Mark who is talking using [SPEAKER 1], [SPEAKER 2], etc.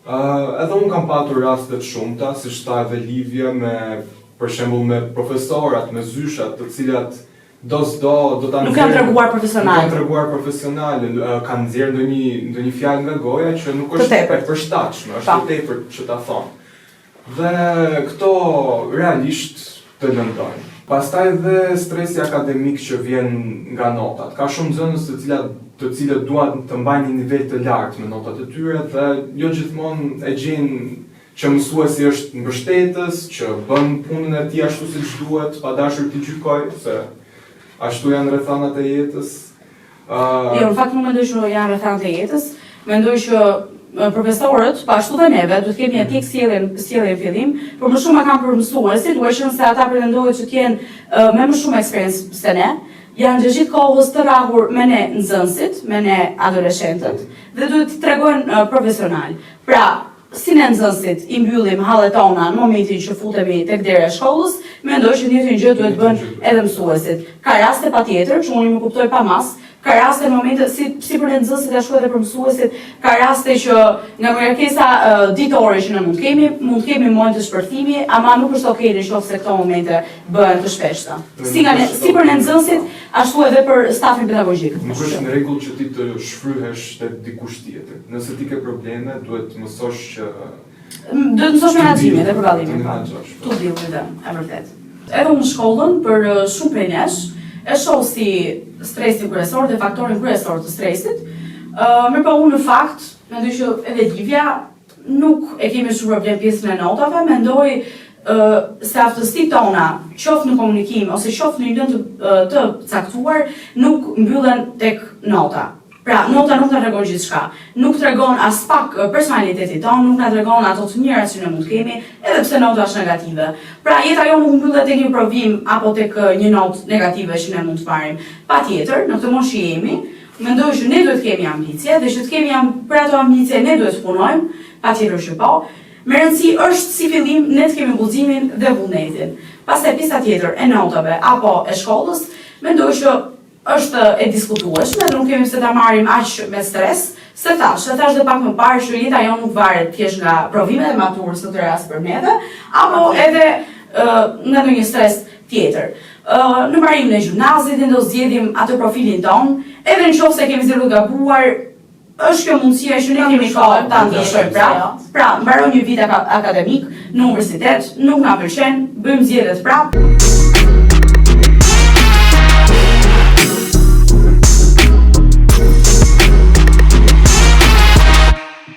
[SPEAKER 1] Edhe unë kam patur raste të shumta, siç tha edhe Livia, me për shembull me profesorat, me zyshat, të cilat do s'do do ta
[SPEAKER 2] Nuk janë treguar profesional.
[SPEAKER 1] Nuk janë treguar profesional, kanë nxjerrë ndonjë ndonjë fjalë nga goja që nuk është e përshtatshme, është e tepërt që ta thonë. Dhe këto realisht të lëndojnë. Pastaj dhe stresi akademik që vjen nga notat. Ka shumë nxënës të cilat të cilët duan të mbajnë një nivel të lartë me notat e tyre dhe jo gjithmonë e gjejnë që mësuesi është mbështetës, që bën punën e tij ashtu siç duhet, pa dashur t'i gjykoj, se ashtu janë rrethanat e jetës.
[SPEAKER 2] Jo, në fakt nuk mendoj që janë rrethanat e jetës. Mendoj që profesorët, po ashtu dhe neve, duhet të kemi etikë sjellje sjellje në fillim, por më shumë e kam për mësuesit, duke qenë se ata pretendohet që të jenë me më shumë eksperiencë se ne, janë gjithë kohës të rrahur me ne nxënësit, me ne adoleshentët dhe duhet të tregojnë profesional. Pra, Si ne nxënësit i mbyllim hallet tona në momentin që futemi tek dera e shkollës, mendoj që të njëjtën gjë duhet të bëjnë edhe mësuesit. Ka raste patjetër që unë i mirëkuptoj pa masë, ka raste në momente si si për ne nxënësit ashtu edhe për mësuesit, ka raste që nga ngarkesa ditore që ne mund të kemi, mund të kemi momente shpërthimi, ama nuk është okay në qoftë se këto momente bëhen të shpeshta. Si nga ne, si për ne nxënësit, ashtu edhe për stafin
[SPEAKER 1] pedagogjik. Nuk është në rregull që ti të shfryhesh te dikush tjetër. Nëse ti ke probleme, duhet të mësosh
[SPEAKER 2] që Duhet të mësosh menaxhimin dhe përballimin. Po. Po. To deal with them, e vërtet. Edhe unë shkollën për shumë prej nesh e shoh si stresin kryesor dhe faktorin kryesor të stresit. Ë, mirëpo unë në fakt mendoj që edhe Livia nuk e kemi shumë problem pjesën e notave, mendoj se aftësitë tona, qoftë në komunikim ose qoftë në një lëndë të, të caktuar, nuk mbyllen tek nota. Pra, nota nuk na tregon gjithçka. Nuk tregon aspak personalitetin tonë, nuk na tregon ato të mirat që ne mund të kemi, edhe pse nota është negative. Pra, jeta jonë nuk mbyllet tek një provim apo tek një notë negative që ne mund të marrim. Patjetër, në këtë moshë që jemi, mendoj që ne duhet të kemi ambicie dhe që të kemi am për ato ambicie ne duhet të punojmë, patjetër që po. Me rëndësi është si fillim ne të kemi guximin dhe vullnetin. Pastaj pjesa tjetër e notave apo e shkollës, mendoj që Është e diskutueshme dhe nuk kemi pse ta marrim aq me stres, se thashë, e thashë dhe pak më parë që jeta jonë nuk varet thjesht nga provimet e maturës në këtë rast për neve, apo edhe nga ndonjë stres tjetër. Në mbarimin e gjimnazit ne do zgjedhim atë profilin tonë, edhe në qoftë se kemi zgjedhur gabuar, është kjo mundësia që ne kemi kohë ta ndryshojmë prapë. Pra, mbaron një vit akademik në universitet, nuk na pëlqen, bëjmë zgjedhjet prapë.